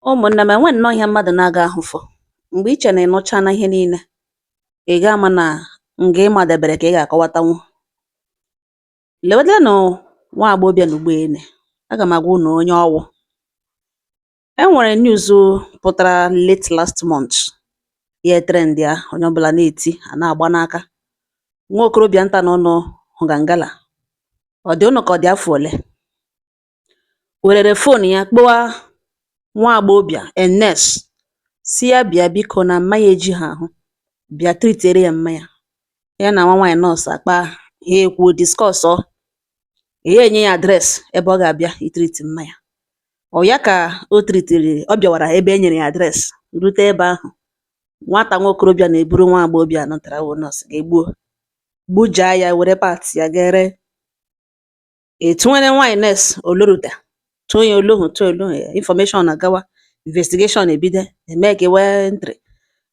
Ụmụ̀nnè m, enwe nnọọ ihe mmadụ̀ na-aga ahụfụ m̀gbè ichè nà ị̀nụcha na ihe niile ị̀ ga-ama nà ǹgà ịmȧdèbèrè kà ị gà-àkọwatanwu. Lèwedenụ nwa àgbọbịa nà ùgbu ene, agà m̀ àgwa unù onye ọwụ̇. E nwèrè news pụtara late last month, ya trend ya, onye ọbụla na-eti à na-àgba n'aka. Nwa okorobịa nta nọ nọ hụgàngala, ọ̀ dị̀ ụnụ kà ọ dị̀ afọ̀ òle, wèrè phone ya kpọwa nwa agbọghọbịa, a nurse, si ya bịa biko na mmanya eji ha ahụ, bịa treatiere ya mmanya. Ya na nwa nwaanyị nurse akpa ha, ekwuo, discuss, ọ ya enye ya address ebe ọ ga-abịa itreat mmanya. Ọ ya ka o treatiri, ọ bịawara ebe e nyere ya address, rute ebe ahụ, nwata nwa okorobịa na-eburu nwa agbọghọbịa nọtara wụ nurse ga-egbuo, gbujaa ya, were parts ya ga ree. Etunyere nwaanyị nurse oloruta, tụọ ya olohu, tụọ olohu ya, information agawa, investigation ebido, eme ka ewe entry,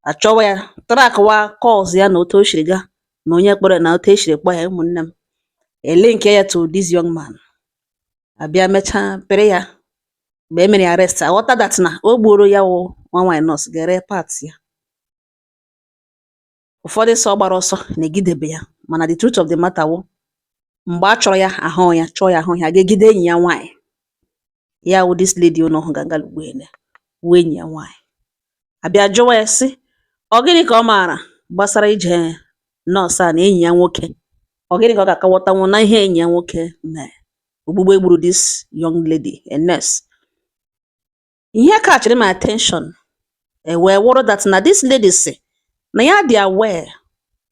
achọwa ya, trackwa calls ya na otu o siri gaa na onye kpọrọ ya na otu esiri kpọọ ya. Ụmụnne m, elink ya to this young man, abịa mechaa pịrị ya. Mgbe e mere ya arrest, aghọta that na o gburu ya wụ nwa nwaanyị nurse ga-ere parts ya. Ụfọdụ sị ọ gbara ọsọ na-egidebe ya, mana the truth of the matter wụ, mgbe a chọrọ ya ahụ ya, chọọ ya ahụ ya, ga-egide enyi ya nwaanyị, ya wụ this lady unu hụgangala ugbu ene, wụ enyi ya nwaanyị. Abịa jụwa ya sị ọ gịnị ka ọ maara gbasara ije nọọsụ a na enyi ya nwoke, ọ gịnị ka ọ ga-akọwatanwu na ihe enyi ya nwoke mere, ogbugbu egburu this young lady, a nurse. Ihe catchiri my attention e wee wụrụ that na this lady sị na ya dị aware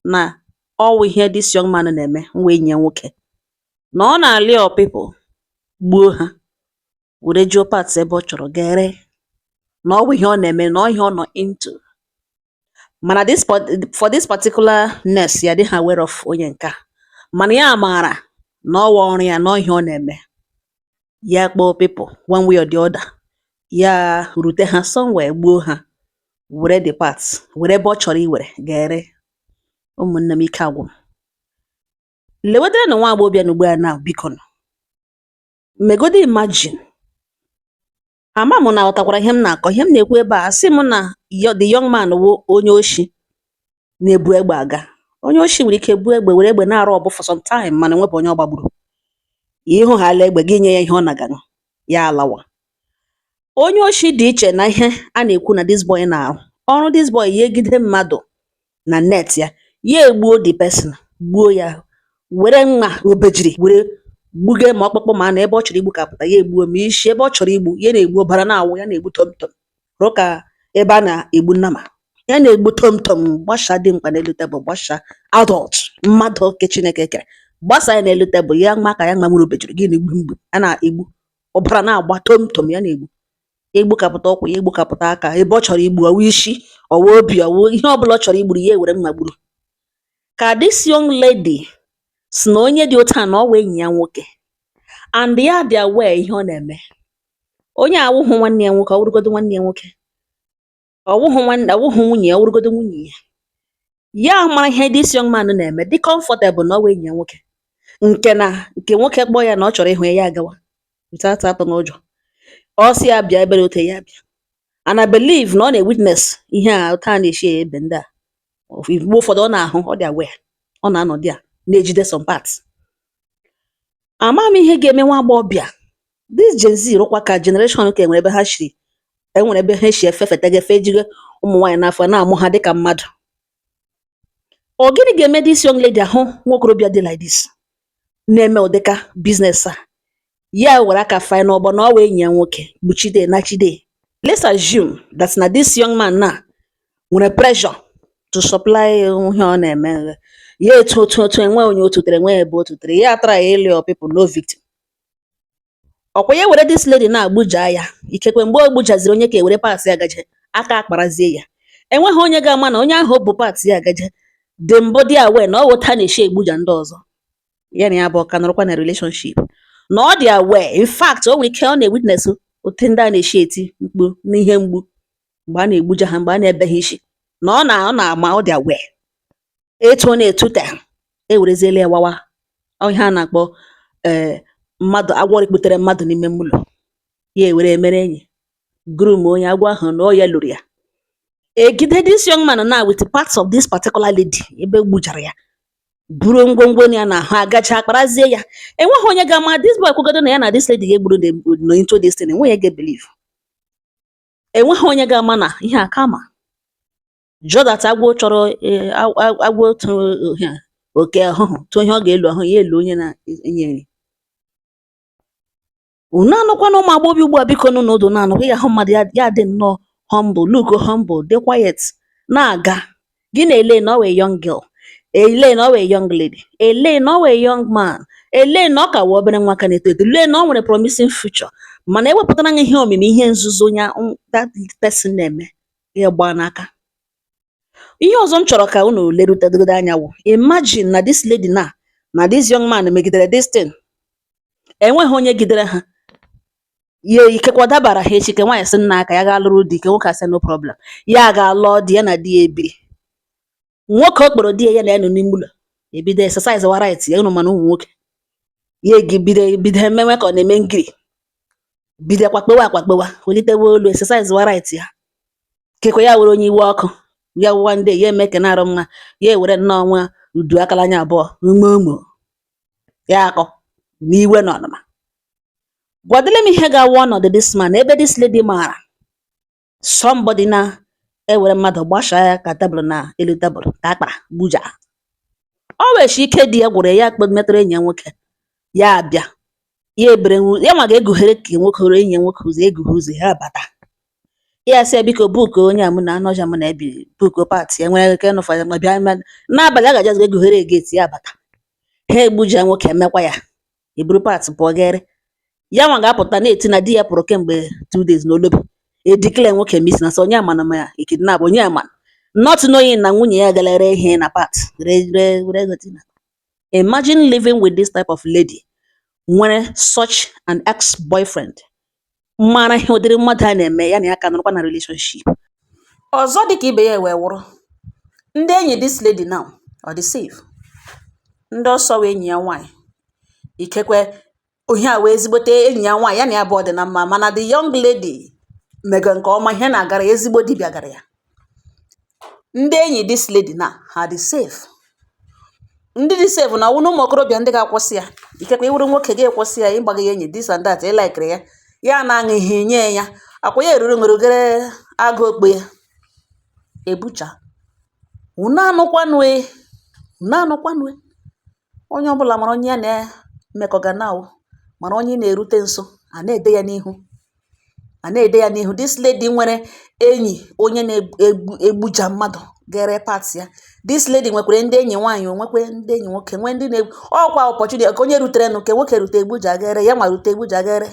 na ọ wụ ihe this young man na-eme, nwa enyi ya nwoke, na ọ na-alure people, gbuo ha, were juo parts ebe ọ chọrọ ga ree, na ọ wụ ihe ọ na-eme, na ọ ihe ọ nọ into. Mana this for this particular nurse, ya adịghị aware of onye nke a, mana ya maara na ọ wụ ọrụ ya, na ọ ihe ọ na-eme. Ya kpọọ people one way or the other, ya rute ha somewhere, gbuo ha, were the parts, were ebe ọ chọrọ iwere ga-ere. Ụmụnne m, ike agwụ m. Lewedenụ nwa agbọghọbịa na ugbu a now, biko nụ megodu imagine. Ama m na aghọtakwara ihe m na-akọ, ihe m na-ekwu ebe a. Asị m na the young man wụ onye oshi na-ebu egbe aga. Onye oshi nwere ike buo egbe, were egbe na-arụ ọbụ for some time, mana enwebụ onye ọ gbagburu. Ịhụ ha ala egbe gị, nye ya ihe ọ naganụ, ya alawa. Onye oshi dị iche na ihe a na-ekwu na this boy na-arụ ọrụ. This boy ya egide mmadụ na net ya, ya egbuo the person, gbuo ya, were mma obejiri were gbuge ma ọkpụkpụ ma na ebe ọ chọrọ igbu ka pụta, ya egbuo ma isi ebe ọ chọrọ igbu, ya na-egbu, ọbara na-awụ, ya na-egbu tom tom rụ ka ebe a na-egbu nnama, ya na-egbu tom tom, gbasha dị mkpa n'elu tebụl, gbasha adult mmadụ ke Chineke kere, gbasa ya n'elu tebụl, ya ma ka ya manwuru obejiri gị na-egbu mgbu a na-egbu, ọbara na-agba tom tom, ya na-egbu, egbukapụta ụkwụ ya, egbukapụta aka, ebe ọ chọrọ igbu, ọwụ isi, ọwụ obi, ọwụ ihe ọbụla ọ chọrọ igburu, ya ewere mma gburu. Ka this young lady si na onye dị otu a na ọ wụ enyi ya nwoke and ya dị aware ihe ọ na-eme. Onye a awụghụ nwanne ya nwoke, ọ wụrụgodu nwanne ya nwoke, ọ wụghụ nwanne, ọ wụghụ nwunye ya, ọ wụrụgodu nwunye ya, ya mara ihe this young man na-eme, dị comfortable na ọ wụ enyi ya nwoke, nke na nke nwoke kpọọ ya na ọ chọrọ ịhụ ya, ya agawa without atụ n'ụjọ. Ọ sị ya bịa ebere ote, ya bịa. And I believe na ọ na-witness ihe a, otu a na-esi ebe ndị a. Mgbe ụfọdụ ọ na-ahụ, ọ dị aware, ọ na-anọ there na-ejide some parts. Ama m ihe ga-eme nwa agbọghọbịa this Gen Z rụkwa ka generation ka enwere ebe ha shiri, enwere ebe ha shi efefetege fejige ụmụ nwaanyị n'afọ na-amụ ha dịka mmadụ. Ọ gịnị ga-eme this young lady ahụ nwa okorobịa dị like this na-eme ụdịka business a, ya were aka fanye n'ọgbọ na ọ wụ enyi ya nwoke, kpuchide nachide? Let's assume that na this young man now nwere pressure to supply ihe ọ na-eme ya, etu otu otu enwe onye o tutere, enwe ebe o tutere ya, try ịlure people, no victim. Ọkwa ya were this lady na-agbujaa ya, ikekwe mgbe o gbujaziri onye ka ewere parts ya gaje aka akparazie ya, enweghị onye ga-ama na onye ahụ o bu parts ya gaje dị mbụ dị aware na ọ wụ otu a na-esi egbuja ndị ọzọ. Ya na ya bụ ka nọrọkwa na relationship, na ọ dị aware. In fact, o nwere ike ọ na-witness otu ndị a na-esi eti mkpu n'ihe mgbu mgbe a na-egbuja ha, mgbe a na-ebe ha isi, na ọ na-ama, ọ dị aware etu ọ na-etute, ewereziela ya wawa. Ọ ihe a na-akpọ mmadụ agwọ rikputere mmadụ n'ime ụlọ, ya ewere mere enyi. Groom onye agwọ ahụ na ọ ya lụrụ ya. Egide this young man now with parts of this particular lady ebe gbujara ya, buru ngwongwo ya na ahụ agacha kparazie ya. Enweghị onye ga-ama this boy kwugodo na ya na this lady ga-egburu nọ into this thing. Enweghị onye ga-ebelieve, enweghị onye ga-ama na ihe a kama jụ that agwọ chọrọ agwọ otu ihe a, oke ahụhụ tụọ ihe ọ ga-elu ahụ ya elu onye na-enye nri. Unu anụkwana, ụmụ agbọghọbịa ugbu a, biko nụ n'ụdụ na-anụ ya, hụ mmadụ ya, ya dị nnọọ humble, look humble, dị quiet, na-aga gị na-ele na ọ wee young girl, ele na ọ wee young lady, ele na ọ wee young man, ele na ọ ka wee obere nwa ka na-eto eto, lee na ọ nwere promising future, mana ewepụtara gị ihe omimi, ihe nzuzo ya that person na-eme ya gbaa n'aka. Ihe ọzọ m chọrọ ka unu lerutegodo anya wụ, imagine na this lady na this young man megidere this thing, enweghị onye gidere ha ya. Ikekwe ọ dabara ha echi ke nwaanyị sị nna aka ya gaa lụrụ di, ke nwoke asị no problem, ya ga-alụọ di, ya na di ya ebiri. Nwoke o kpọrọ di ya, ya na ya nọ n'ime ụlọ, ebido exercise wa right ya. Unu mana ụmụ nwoke ya egi bido bido emewe ka ọ na-eme ngiri, bido kwakpewa akwakpewa, welitewe olu, exercise wa right ya. Kekwe ya were onye iwe ọkụ ya, one day ya eme ka na-arụ mma, ya ewere nnọọ nwa udu akala anya abụọ ume ya akọ n'iwe na ọnụma. Gwadele m ihe ga-awụ ọnọdụ this man ebe this lady maara somebody na-ewere mmadụ gbashaa ya ka tebụl na elu tebụl ka akpara gbuja. O wechi ike di ya gwụrụ ya, kpe metụrụ enyi ya nwoke ya abịa, ya ebere ya nwa ga-egughere ka nwoke enyi ya nwoke ụzọ egughe ụzọ ha bata. Ya sị ya, biko book onye a mụ na anụ ọhịa mụ na ebi, book part ya nwere ike ịnụfa ya ma bịa n'abalị a ga-aja egughere gate ya bata. Ha egbuja nwoke, emekwa ya eburu part pụọ gere. Ya nwa ga-apụta na-eti na di ya pụrụ kemgbe 2 days n'Olobi, e declare nwoke missing na sị onye ama na ma ya kidnap onye ama, not knowing na nwunye ya gara ree ihe na part, ree ree were ego tinye. Imagine living with this type of lady nwere such an ex-boyfriend mara ihe ụdịrị mmadụ a na-eme ya na ya ka nọrọkwa na relationship. Ọzọ dịka ibe ya wee wụrụ ndị enyi this lady now, ọ dị safe? Ndị ọsọ wee enyi ya nwaanyị, ikekwe ihe a wee ezigbote enyi ya nwaanyị, ya na ya abụọ dị na mma, mana the young lady mego nke ọma, ihe na-agara ya, ezigbo dibịa gara ya. Ndị enyi this lady na ha dị safe? Ndị dị safe na ọwụ na ụmụ okorobịa ndị ga-akwụsị ya. Ikekwe iwuru nwoke ga-ekwụsị ya ịgbaga ya enyi this and that, ịlikiri ya, ya na-aṅụ ihe nye ya akwa ya eruru ṅụrụgere agụ okpo ya ebucha. Unu anụkwanụ e, unu anụkwanụ e. Onye ọbụla mara onye ya na mmekọga now, mara onye ị na-erute nso. A na-ede ya n'ihu, a na-ede ya n'ihu. This lady nwere enyi onye na-egbu egbuja mmadụ gere part ya. This lady nwekwara ndị enyi nwaanyị, o nwekwe ndị enyi nwoke, nwee ndị na-egbu ọkwa opportunity ka onye ruterenụ, nke nwoke rute egbuja gere ya, nwa rute egbuja gere.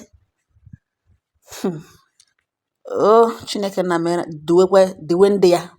O Chineke na mere duwekwe diwe ndị ya.